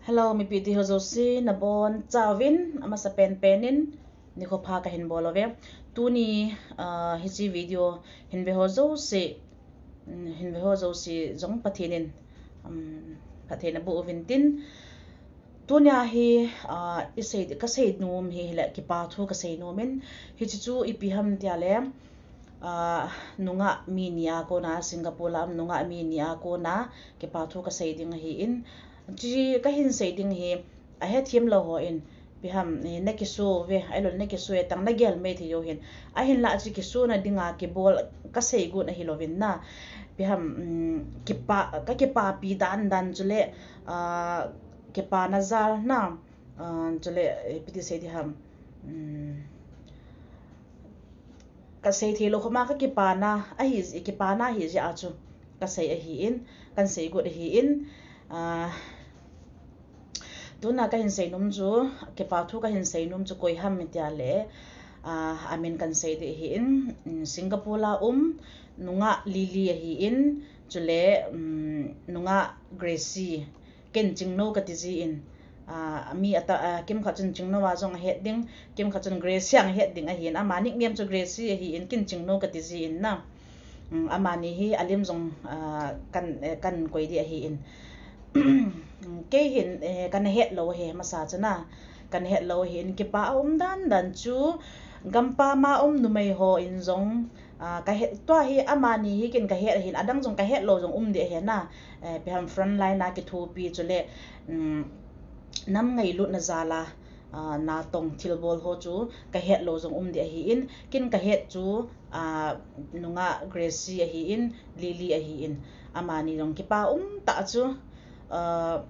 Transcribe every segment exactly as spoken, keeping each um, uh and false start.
Hello, mipi ti ho jouse, nabonchauvin, amasa penpen in, nikho pha kahin bol uve. Tuni, ah, hiche video hin ve ho jouse, mm, hin ve ho jouse jong Pathen in, um, Pathen aboh uvin tin. Tunia hi, ah, isei, kasei nom hi, hile, kipa thu kasei nom in, hiche chu ipi ham tia le, ah, nungah mi ni a kona, Singapore lam nungah mi ni a kona, kipa thu kasei ding ahin. Hiche kahin sei ding hi, ahethem lou hon, ipi ham, eh, nakiso uve, ahilou le nakiso e tang nagel mai thei u hin. Ahinlah hiche kisona dinga kibol kasei got ahi louvin na. Ipi ham, mm, kipa, kakipapi dan dan chule, ah, kipana jal na, ah, chule, eh, ipi ti sei ding ham, mm, kasei thei lou khoma kakipana, ahi, kipana ahi jeh a chu. Kasei ahin, kahin sei got ahin, ah, tuna kahin sei nom chu, kipa thu kahin sei nom chu koi ham tia le, ah, amin kahin sei ding ahin, mm, Singapore a um, nungah Lily ahin, chule, mm, nungah Gracie, ken Chingno kati jin, ah, mi ata, ah, kimkhat chun Chingno a jong ahet ding, kimkhat chun Gracie a jong ahet ding ahin, ama nickname chu Gracie ahin, ken Chingno kati jin na. Um, amani hi alim jong, ah, kahin, eh, kahin koi ding ahin. Kei hin, eh, kana het lou hi, masa chu na. Kana het lou hin, kipa aum dan dan chu, gampam a um numei hon jong, ah, kahet, tua hi amani hi ken kahet ahin, adang jong kahet lou jong um ding ahi na. Eh, ipi ham frontline a kithopi chule, um, nam ngailutna jal a, ah, natong thilbol ho chu kahet lou jong um ding ahin, ken kahet chu, ah, nungah Gracie ahin, Lily ahin, amani jong kipa um tah chu, ah,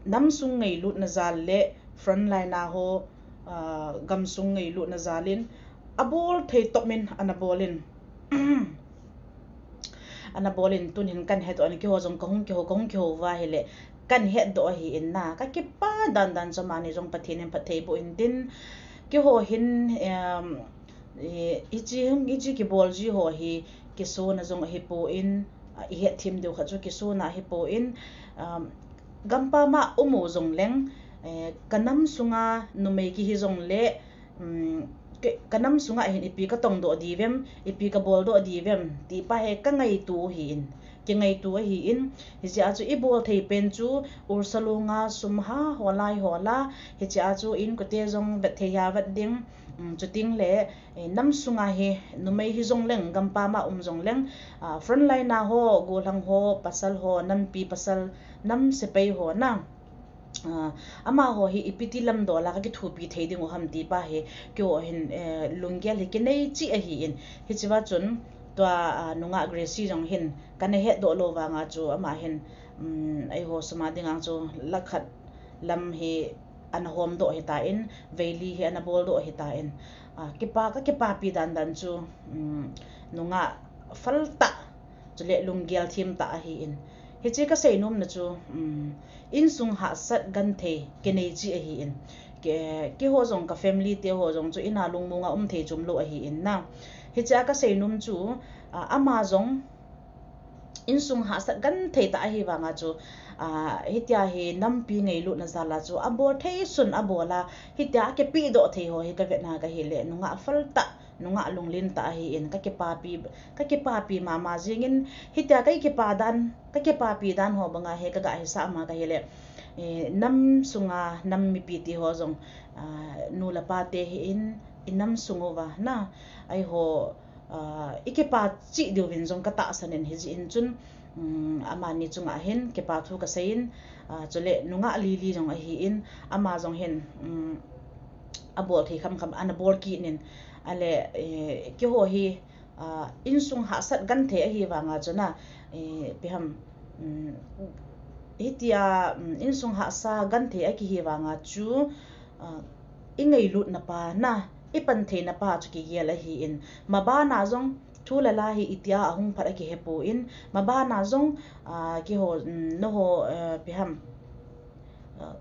nam sung ngailutna jal le frontline a ho, ah, gam sung ngailutna jal in abol thei tah in ana bol in. Ana bol in tun hin kahin het doh in, keiho jong kahung kihou, kahung kihou uva ahile kahin het doh ahin na. Kakipa dan dan chu amani jong Pathen in phatthei boh in tin. Keiho hin, em, eh, hiche, hiche kibol ji ho hi kisona jong ahipon, ah, ihet them diu khat chu kisona ahipon, um, gampam a um u jong leng, eh, kanam sunga numei kihi jong le, um, ke, kanam sunga hin ipi katong doh diu vem, ipi kabol doh diu vem, ti pa hi kangaito ahin, kingaito ahin, hiche a chu ibol thei pen chu, ursa lunga sum ha, ho lai ho la, hiche a chu inkote jong vet thei hia vet ding, um, chuting le, eh, nam sunga hi, numei hi jong leng, gampam a um jong leng, ah, frontline a ho, gollhang ho, pasal ho, nampi pasal, nam sepai ho na. Ah, amaho hi ipi ti lam dol a kakithopi thei diu ham ti pa hi, keiho hin, eh, lunggel hi kinei cheh ahin. Hiche va chun, tua, ah, nungah Gracie jong hin, kana het doh lou vanga chu, ama hin, um, eiho sum a dinga chu, lakhat lam hi ana hom doh ahitan, veili hi ana bol doh ahitan. Ah, kipa, kakipapi dan dan chu, um, nungah phal tah, chule lunggel them tah ahin. Hiche kasei nom na chu, um, insung hahsat genthei kinei cheh ahin. Ke, keiho jong ka family te ho jong chu ina lungmong a um thei chom lou ahin na. Hiche a kasei nom chu, ah, ama jong insung hahsat genthei tah ahi vanga chu, ah, hitia hi nampi ngailutna jal a chu abol thei sun abol a, hitia akipe doh thei ho hi kavet na kahile, nungah phal tah, nungah lunglen tah ahin, kakipapi, kakipapi mama jingin, hitia kakipa dan, kakipapi dan ho banga hi kaga hisah ma kahile, eh, nam sunga, nam mipi ti ho jong, ah, nu le pa te hin, inam sung uva na, eiho, ah, ikipa cheh diuvin jong katahsan in hijeh in chun, um, amani chunga hin kipa thu kasei in, ah, chule nungah Lily jong ahin, ama jong hin, um, abol thei kham kham ana bol kit in, ale, eh, keiho hi, ah, insung hahsat genthei ahi vanga chu na, eh, ipi ham, um, hitia, um, insung hahsa genthei akihi vanga chu, ah, ingailutna pa na, ipanthei na pa chu kigel ahin, mabana jong thu le la hi itia ahung phat akihe pon, mabana jong, ah, keiho, um, nangho, eh, ipi ham, ah,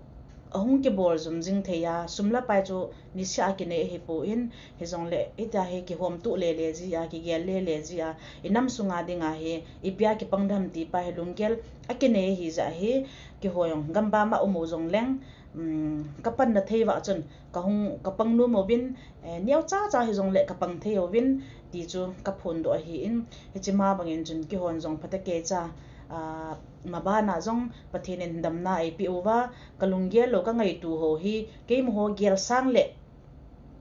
ahung kibol jum jing thei a, sum le pai chu niseh a kinei ahipon, hijongle hitia hi kihom tuh lele jia, kigel lele jia, inam sunga dinga hi ipi a kipang dem ti pa hi lunggel akinei ahi jeh hin, keiho jong gampam a um u jongleng, um, kapanna thei vah chun, kahung, kapang nom uvin, eh, neocha cha hijongle kapang thei uvin, ti chu kaphondoh ahin, hiche ma bangin chun keihon jong phatecha, ah, mabana jong Pathen in damna eipeh uva, kalunggel lou kangaito ho hi, keimaho gel sang le,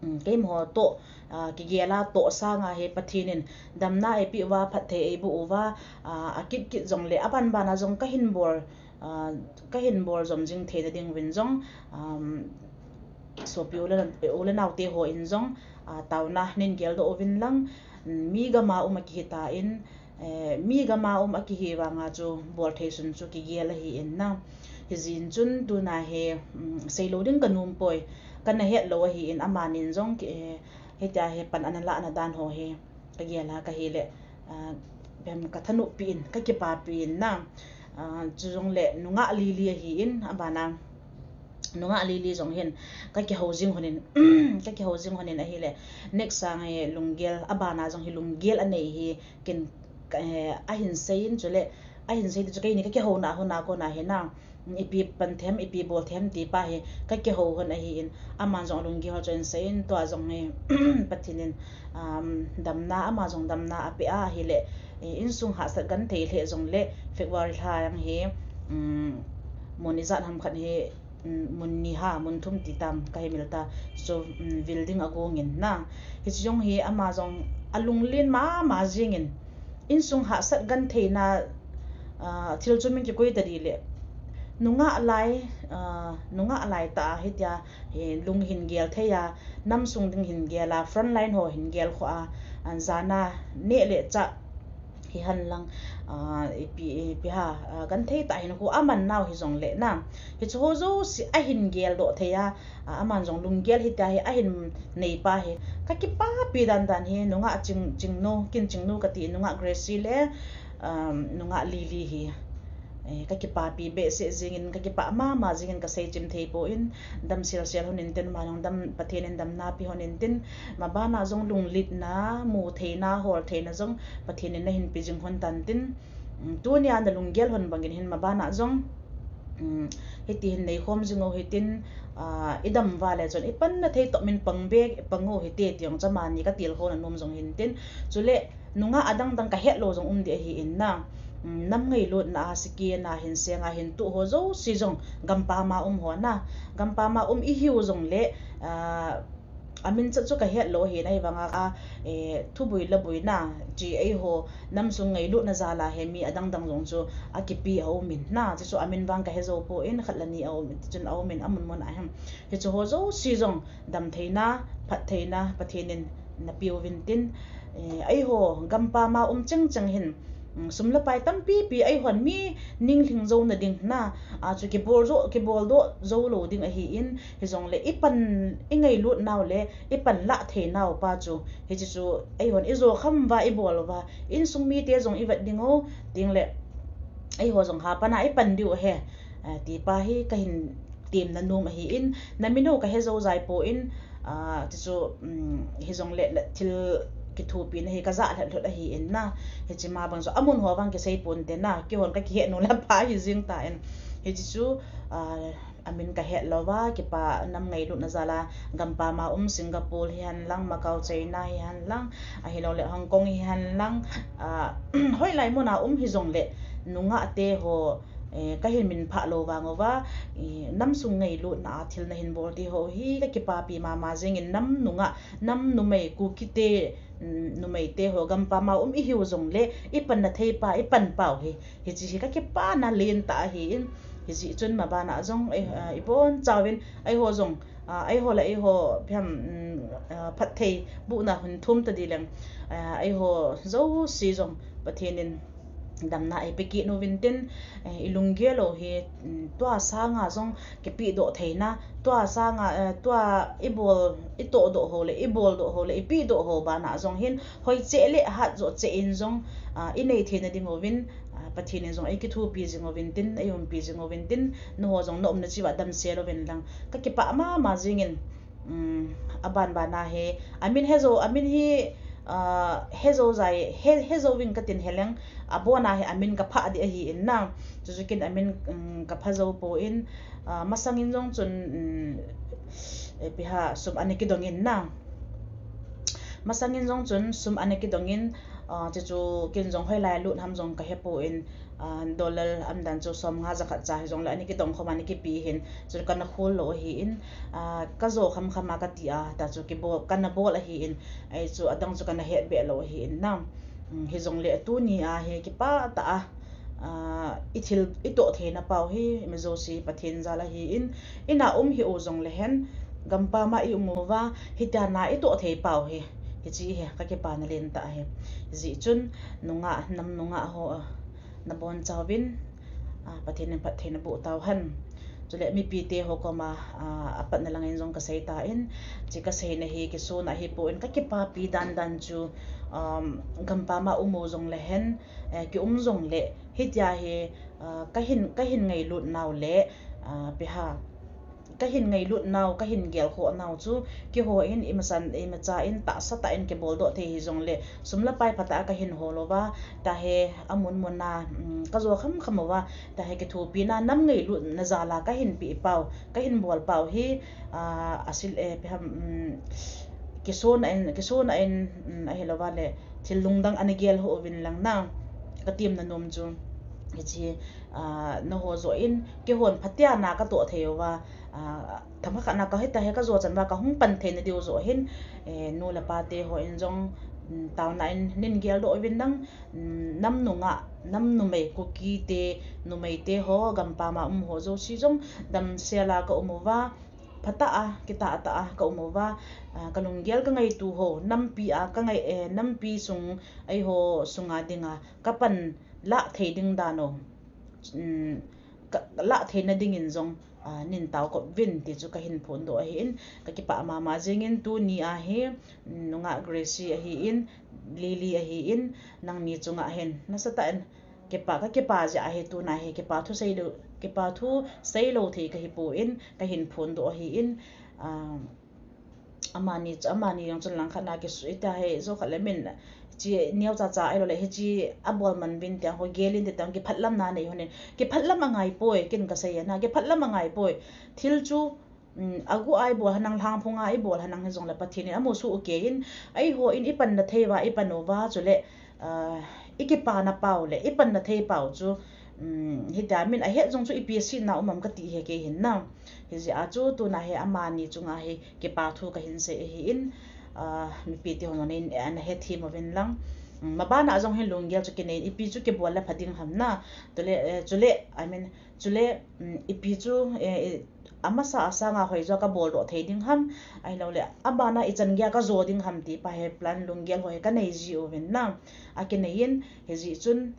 um, keimaho toh, ah, kigel a toh sanga hi Pathen in damna eipeh uva, phatthei eiboh uva, ah, akit kit jongle, aban bana jong kahin bol, ah, kahin bol jom jing theina ding uvin jong, um, sopi u le, u le nao te hon jong, ah, taona neigel doh uvin lang, um, mi gam a um akihi tan, eh, mi gam a um akihi vanga chu bol thei sun chu kigel ahin na. Hijeh chun tuna hi, um, seilou ding kanom poi, kana het lou ahin, amanin jong ki, eh, hitia hi pan ana lahna dan ho hi kagel a kahile, ah, bem kathanop pi in, kakipapi in na. Ah, chujongle nungah Lily ahin, abana nungah Lily jong hin kakiho jing lhonin, kakiho jing lhonin ahile, next sang hi lunggel, abana jong hi lunggel anei hi, ken, eh, ahin seiyin chule, ahin sei ti chu keini kakihouna, houna kona hi na, ipi pan them, ipi bol them ti pa hi kakiho lhon ahin, aman jong alunggel ho chu ahin seiyin, tua jong hi Pathen in, um, damna, ama jong damna apeh a ahile, eh, insung hahsat genthei lheh jongle February lha jong hi, um, mun ijat ham khat hi, um, mun ni ha, mun thum ti tam kahin mil ta, chu, um, vil ding agong in na. Hiche jong hi ama jong alunglen mama jingin, insung hahsat gentheina, ah, thil chu min kikoi ta ding le, nungah lai, ah, nungah lai tah a hitia, eh, lung hin gel thei a, nam sung ding hin gel a, front line ho hin gel khoh a, ah, jana neh le chah hihen lang, ah, ipi, ipi ham, ah, genthei tah hinkho aman nau hijongle na, hiche ho jouse ahin geldoh thei a, ah, aman jong lunggel hitia hi ahin nei pa hi kakipapi dandan hi, nungah Ching, Chingnu, ken Chingnu kati, nungah Gracie le, um, nungah Lily hi, eh, kakipapi behseh jingin, kakipah mama jingin, kasei chim thei pon, dam selsel lhon intin, ama jong dam, Pathen in damna pe lhon intin, mabana jong lunglhaina, mu theina, hol theina jong Pathen in nahin pe jing lhon tan tin, um, tunia nalunggel lhon bangin hin mabana jong, um, hiti hin neikhom jing u hitin, ah, idam uva le chun ipanna thei toh min pang be, pang u hite ti jong chu amani katilkhouna nom jong hintin, chule nungah adang dang kahet lou jong um ding ahin na, um, nam ngailutna a, sikena hin, senga hin toh ho jouse jong gampam a um ho na, gampam a um ihiu jongle, ah, aminchat chu kahet lou ahin, ahivanga, eh, thuboi laboina, hiche eiho nam sung ngailutna jal a hi mi adang dang jong chu akipe aumin na, hiche chu amin vang kahe jou pon, khat le ni aum, chun aumin amun mun a hin. Hiche ho jouse jong damtheina, phattheina Pathen in napeh uvin tin, eh, eiho gampam a um cheng cheng hin, um, sum le pai tampi pi eihon mi ninglhing jouna ding na, ah, chu kibol jo, kibol doh jou lou ding ahin, hijongle ipan, ingailut nau le ipan lah thei nau pa chu, hiche chu eihon ijo kham uva, ibol uva, insung mite jong ivet ding u, tin le eiho jong hapan a ipan diu ahi, ah, ti pa hi kahin temna nom ahin, namin u kahe jou jai pon, ah, ti chu, um, hijongle le thil kithopina hi kajah lheh lhut ahin na, hiche ma bang chu amun ho vang kisei ponte na, keihon kakihet nom le pha hi jing tan, hiche chu, ah, amin kahet louva, kipa nam ngailutna jal a, gampam a um Singapore hihen lang, Macau, China hihen lang, ahilouleh Hong Kong hihen lang, ah, hoilai mun a um hijongle, nungah te ho, eh, kahin min phah lou vang uva, eh, nam sung ngailutna a thil nahin bol ti ho hi kakipapi mama jingin, nam nungah, nam numei, Kuki te, um, numei te ho gampam a um ihiu jongle, ipanna thei pa, ipan pau hi, hiche hi kakipana lentah ahin, hijeh chun mabana jong, eh, ah, ibon chauvin, eiho jong, ah, eiho le eiho, phiam, um, ah, phatthei bohna hin thum ta ding leng, ah, eiho jouse jong Pathen in damna eipe kit uvin tin, eh, ilunggel u hi, um, tua sanga jong kipehdoh theina, tua sanga, eh, tua ibol, itohdoh ho le, iboldoh ho le, ipehdoh ho bana jong hin, hoi cheh le hat jo cheh in jong, ah, inei theina ding uvin, ah, Pathen in jong eikithopi jing uvin tin, eiumpi jing uvin tin, nangho jong naumna cheh uva damsel uvin lang. Kakipah mama jingin, um, aban bana hi, amin hejou, amin hi, ah, hejou jai, he, hejou vin katin heleng, abona hi amin kaphah ding ahin na. Chuchu ken amin, um, kaphah jou poi, ah, masangin jong chun, um, eh, ipi ham sum ana kidongin na. Masangin jong chun sum ana kidongin, ah, chuchu ken jong hoilai lut ham jong kahepoi, ah, dollar umdan chu somnga jakhat cha hijongle ana kidong khom ana kipe hin, chu kana khol lou ahin, ah, kajo khamkham a kati a, ta chu kibol, kana bol ahin, ahi chu adang chu kana hetbeh lou ahin na. Um, hijongle tuni a hi kipah tah a, ah, ithil, itoh theina pau hi, mi jouse Pathen jal ahin, ina um hih u jongle hen, gampam a i um uva, hitia na itoh thei pau hi, hiche hi kakipana lentah ahi. Hijeh chun, nungah, nam nungah ho, nabonchauvin, ah, Pathen in phatthei naboh tauhen. Chule mipite ho koma, ah, apatna langin jong kasei tan, hiche kaseina hi kisona hipon, kakipapi dandan chu, um, gampam a um u jongle hen, eh, kium jongle, hitia hi, ah, kahin, kahin ngailut nau le, ah, ipi ham, kahin ngailut nau, kahin gelkhoh nau chu, keiho in imasan, imacha in tahsa tah in kibol doh thei hijongle, sum le pai phatah a kahin hol uva, tahi amun mun a, um, kajo khamkham uva, tahi kithopina nam ngailutna jal a kahin pe pau, kahin bol pau hi, ah, asil, eh, ipi ham, um, kisona in, kisona in, um, ahilouva le, thil lungdang ana gel hih uvin lang na, katemna nom chu. Hiche, ah, nangho joh in, keihon phatea na katoh thei uva, ah, themkhat na ka hita hi kajo chan uva kahung pan theina diu joh hin, eh, nu le pa te hon jong, um, taona in nin geldoh uvin lang, um, nam nungah, nam numei Kuki te, numei te ho, gampam a um ho jouse jong, damsel a kaum uva, phatah a, kitah tah a kaum uva, ah, kalunggel kangaito ho, nampi a kangai, eh, nampi sung, eiho sunga dinga, kapan lah thei ding dan u, um, ka, lah theina dingin jong, ah, nin taokop uvin ti chu kahin phondoh ahin, kakipah mama jingin tuni a hi, um, nungah Gracie ahin, Lily ahin, nangni chunga hin, nasatah in, kipa, kakipa jeh ahi tuna hi, kipa thu seilou, kipa thu seilou thei kahipon, kahin phondoh ahin, ah, amani chu, amani jong chun langkhat na kisu, ita hi, jokhat le min, hiche neocha cha ahilou le, hiche abol man uvin tia ho, gel in tia ho, kiphatlam na nei hon in, kiphatlam angai poi, ken kasei na, kiphatlam angai poi, thil chu, um, agu a ibol henlang, lhangphong a ibol henlang hijongle Pathen in amu soh kei in, eiho in ipanna thei uva, ipan uva, chule, ah, ikipana pau le, ipanna thei pau chu, um, hitia min ahet jong chu ipi asetna um am kati hi kei hin na. Hijeh a chu tuna hi amani chunga hi kipa thu kahin sei ahin, ah, mipite hon in, eh, ana hethem uvin lang. Um, mabana jong hin lunggel chu kinei in, ipi chu kibol le pha ding ham na. Chule, eh, chule, I mean, chule, um, ipi chu, eh, amasa a sanga hoijo kabol doh thei ding ham, ahilou le, abana ichan geiya kajo ding ham ti pa hi plan lunggel ho hi kanei ji uvin na, akinei in, hijeh chun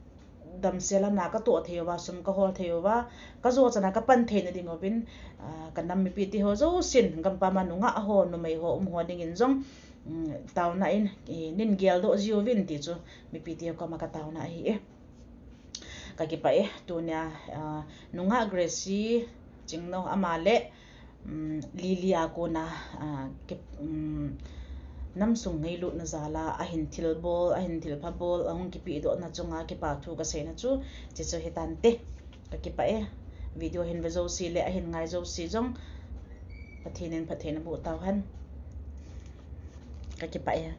damsel a na katoh thei uva, sum kahol thei uva, kajo chan a kapan theina ding uvin, ah, kanam mipite ho jousen, gampam a nungah ho, numei ho, um ho dingin jong, um, taona in, eh, nin geldoh ji uvin ti chu, mipite ho koma kataona ahi e. Kakipah e, tunia, ah, nungah Gracie Chingno ama le, um, Lily a kona, ah, ki, um, namsung ngailutna jal a, ahin thilbol, ahin thilpha bol, ahung kipedohna chunga kipa thu kaseina chu, hiche chu hitante. Kakipah e, video hin ve jouse le, ahin ngai jouse jong, Pathen in phatthei naboh tauhen. Kakipah e.